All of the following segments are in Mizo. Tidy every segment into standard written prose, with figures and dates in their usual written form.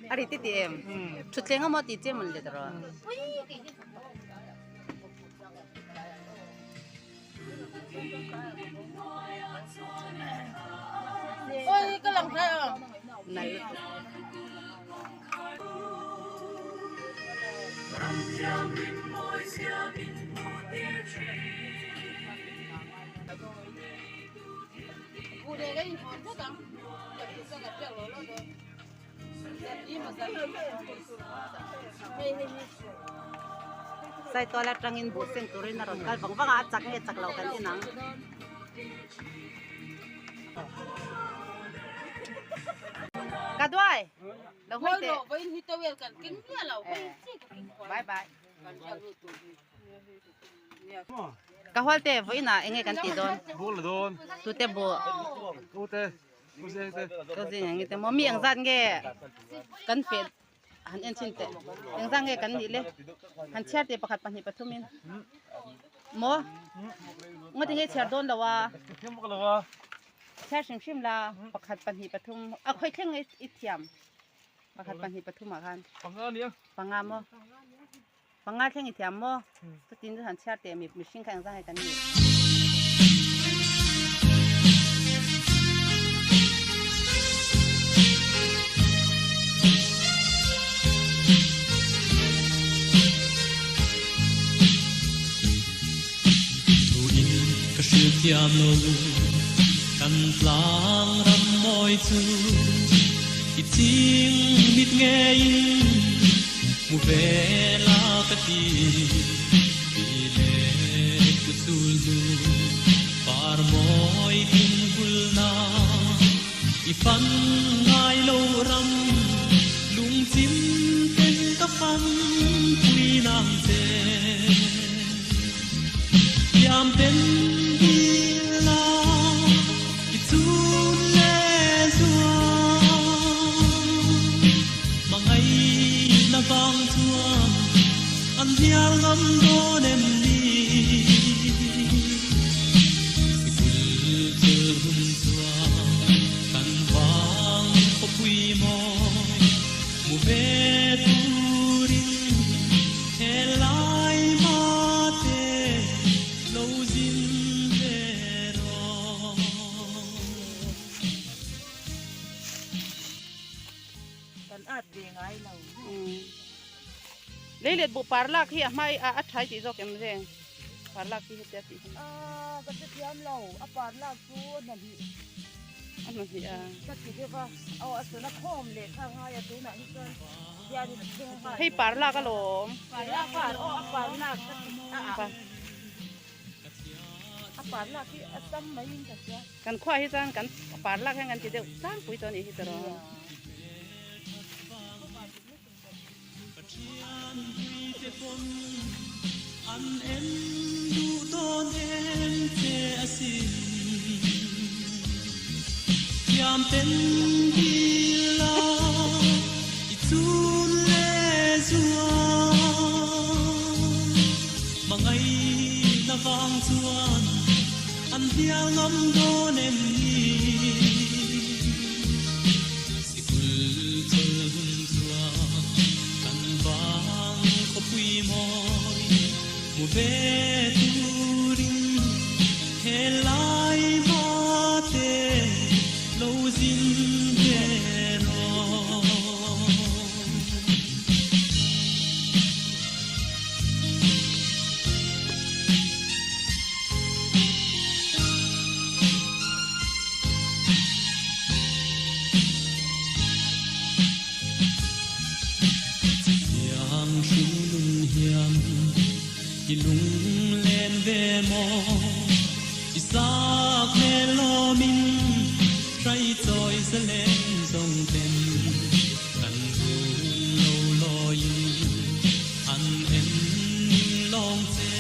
A ri ti ti em thutthleng a maw tih che mawn let rawh. Nal lutuk. Saitual atangin buh seng turin a rawn kal vang vang a, a chak nge chak lo kan en ang. Ka duai lo hawi teh. Bye bye. Ka hual te vawiin ah enge kan tih dawn? Buh la dawn. Tute buh? Tute, Kuzeng te. Kuzeng ang te maw mi eng zat nge kan feh han en chhin teh. Eng zat nge kan nih le? Han chhiar teh pakhat pahnih pathum in. Maw? Ngaw tinge chhiar dawn lo a? Chhiar hrim hrim la pakhat pahnih pathum a khawi thleng nge i thiam? Pakhat pahnih pathum ah khan. Panga ania. Panga maw? Panga thleng i thiam maw? Chutin chu han chhiar teh mi mihring kha engzah nge kan nih? Tuin ka hrilh thiam lo kan tlang ram mawi chu i ching mit ngeiin hmu ve la ka ti ti le ku chul hnu par mawi tin vul na i fan ngai lo ram lungchim ten ka fan pui nang che. Thiam ten dil a i chun le zuam Hmangaihna vang chuan an hnial ngam dawn em ni? Sikul chul hun chuan kan vang khawpui mawi hmu ve turin Helai mate lo zin ve rawh. Kan at ve ngai lo. Leilet buh par lak hi a hmai a a thai tih zawk em reng par lak hi hetia tih hi. A ka hre thiam lo a par lak chu a hnahnih. A hnahnih a. Ka ti deuh a aw a sawn a khawm leh kha ngai a tunah hi chuan hianin a thleng nghal. Hei par lak alawm. Par lak a aw a par lak ka ti a a. A par lak hi a tam maiin ka hria. Kan khuaah hi chuan kan par lak hian kan ti deuh tlangpui tawh a nih hi tiraw. Pathian puite pawn an en duh dawn em che asin. Thiam ten dil a i chun le zuam. Hmangaihna vang chuan an hnial ngam dawn em ni? Sikul chawlh hun chuan kan vang khawpui mawi hmu ve turin helai mate lo zin ve rawh. Chutiang hringnun hian i lunglen ve maw? I sak hmel lo. Hraichawi zalen zawng ten kan bum lo lawiin an en lawng che.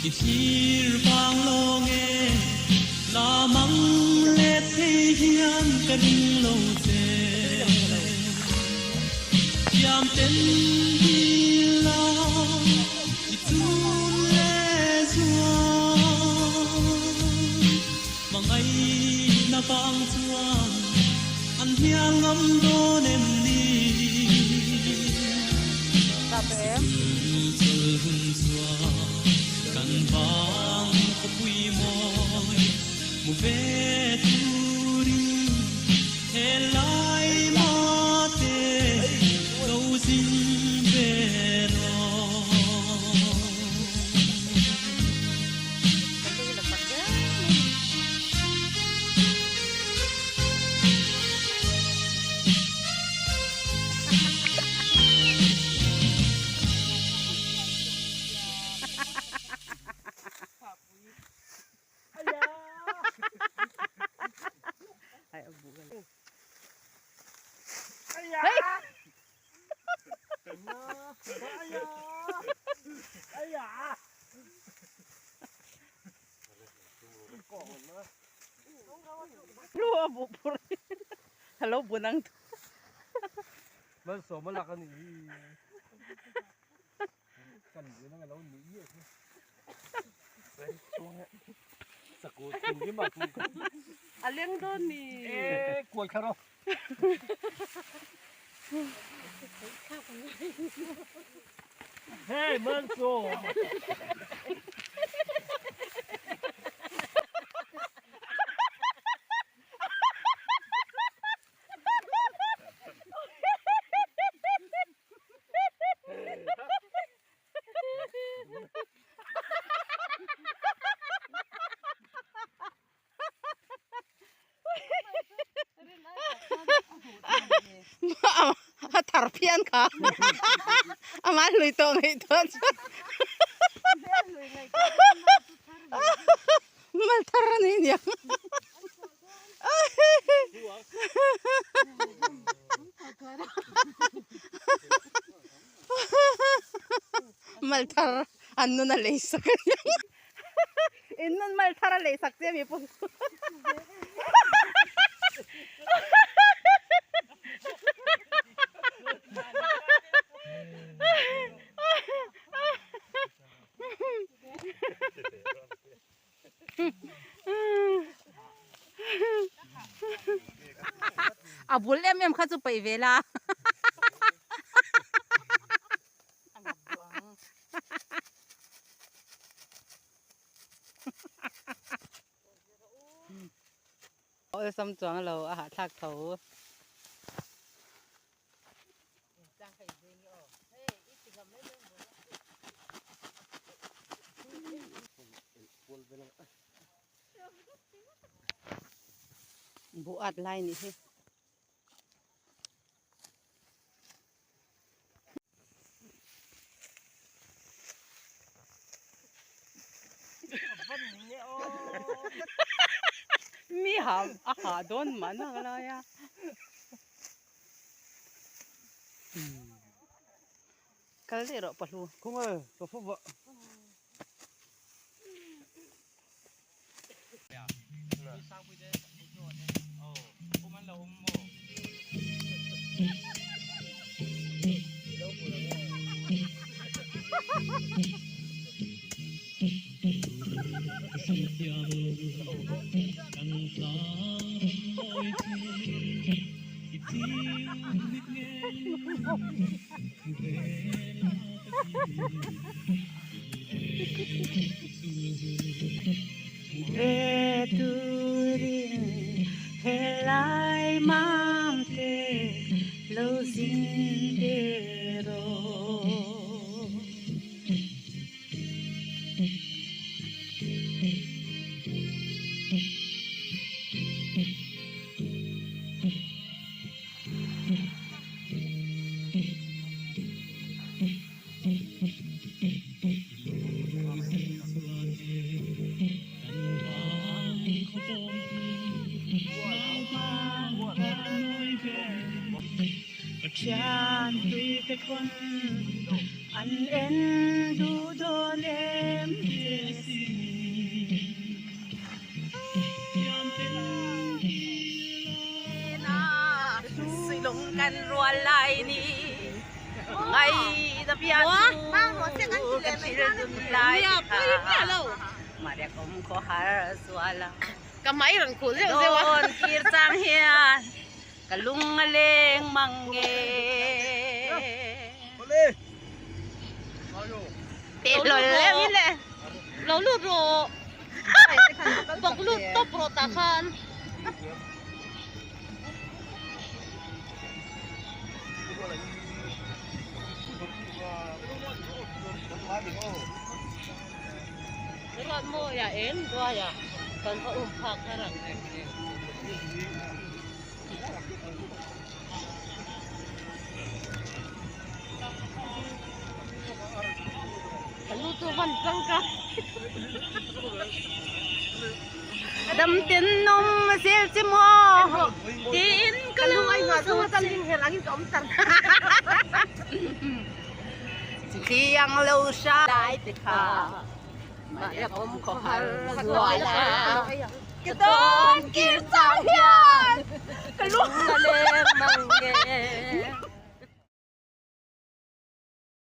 I thlir vang lawng e, la mang let thei hian ka ring lo che. Thiam ten dil la i chun le zual. Hmangaihna vang chuan an hnial ngam dawn em ni? Sikul chawlh hun chuan kan vang khawpui mawi hmu ve turin helai mate lo zin ve rawh. Hello bunang Malsawma lak a nih hi. Kan buan anga lo nih nge hi. Sakawr thing hi mah tum ka. A leng dawn ni. E kuai thla rawh. Hey Malsawm. A thar phian kha amah hlui tawh ngaihtuah chuan mal thar a nei aniang. Mal thar an nun a lei sak a nia. In nun mal thar a lei sak che mi pawh. A bul em em kha chu paih ve la. Awlsam chuang lo a hahthlak tho. Buh at lai nih hi. Mi ha a ha dawn mah nak lai a. Kal daih rawh pahlu. Khawnge ka fawp ah. pawn an en duh dawn em che sin. Suilung kan rual lai ni ngai da bia chu kan thil dun lai kha Maria kom khaw har zual a. Ka mai rawn khul zeuh zeuh a. Dawn kir chang hian ka lung a leng mang nge. Teh hlawl em in le. Lo lut rawh. Bawk lut tawp rawh tah khan. Ruat mawi ah eng duai ah kan va um phak har ang. Ka lu chu van tangka. Dam ten nawm zel che maw tiin ka lo Chiang lo hra lai te kha mahni a awm khaw har zual a. Ka dawn kir chang hian ka lung a leng mang nge.